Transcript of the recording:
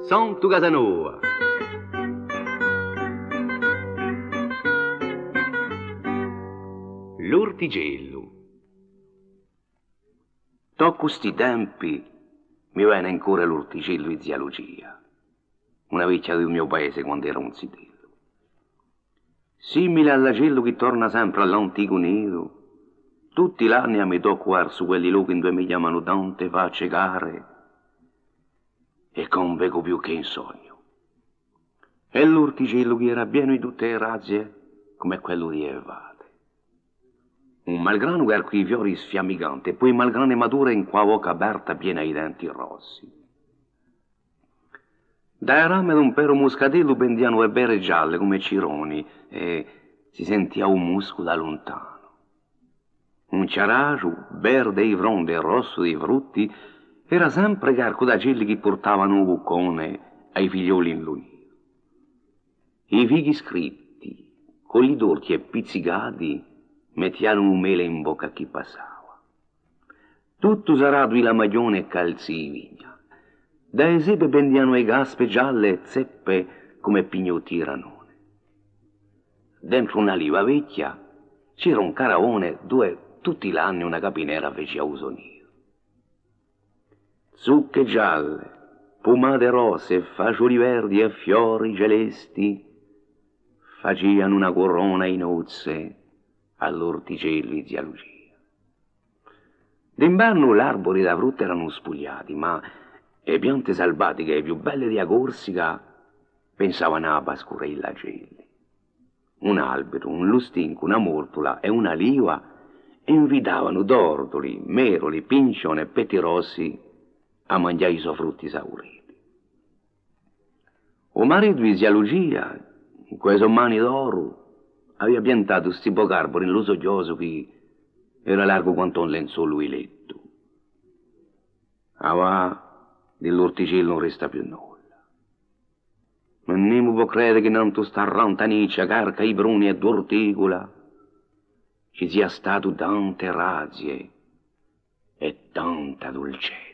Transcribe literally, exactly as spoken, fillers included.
Santu Casanova. L'urticellu. Toccu sti tempi mi vene in core l'urticellu di zia Lucia, una vechja di u mio paese quand'era un zitellu. Simile à l'acellu chì torna sempre à l'anticu nidu, tutti l'anni mi toccu versu quelli lochi induve mi chjamanu tante facce care è ch'ùn vecu più chè in sognu. È l'urticellu chì era pienu di tutte e grazie, cum'è quellu di e fate. Un malgranu carcu di fiori sfiammicanti, è po malgrane mature incù a bocca aperta piena di denti rossi. Da e rame d'un peru muscatellu pendianu e pere gialle cum'è cironi, è si sentia u muscu da luntanu. Un chjarasgiu, verde di fronde è rossu di frutti, era sempre carcu d'acelli chì purtavanu u cuccone à i figlioli in lu nidu. I fichi scritti, cù li torchje pizzicati, mettianu u mele in bocca à chì passava. Tuttu saratu di lamaghjone è calzi di vigna. Da e sepe pendianu e caspe gialle è zeppe cum'è pignotti di granone. Dentru una liva vechja c'era un caravone duve tutti l'anni una capinera fecia u so nidu. Zucche gialle, pumate rosse, fasgioli verdi è fiori celesti facianu una curona di nozze à l'urticellu di zia Lucia. D'invernu l'arburi da frutta eranu spugliati, ma e piante salvatiche, e più belle di a Corsica, pensavanu à a pascura di l'acelli. Un albitru, un lustincu, una mortula è una liva invitavanu torduli, meruli, pincione è pettirossi à manghjà i so frutti sauriti. U maritu di zia Lucia, cù e so mani d'oru, avia piantatu sti pochi arburi in lu so chjosu chì era largu quant'è un lenzolu di lettu. Avà, di l'urticellu ùn resta più nulla. Ma nimu pò crede chì nantu sta rantaniccia carca di pruni è d'urticula ci sia statu tante grazie è tanta dulcezza.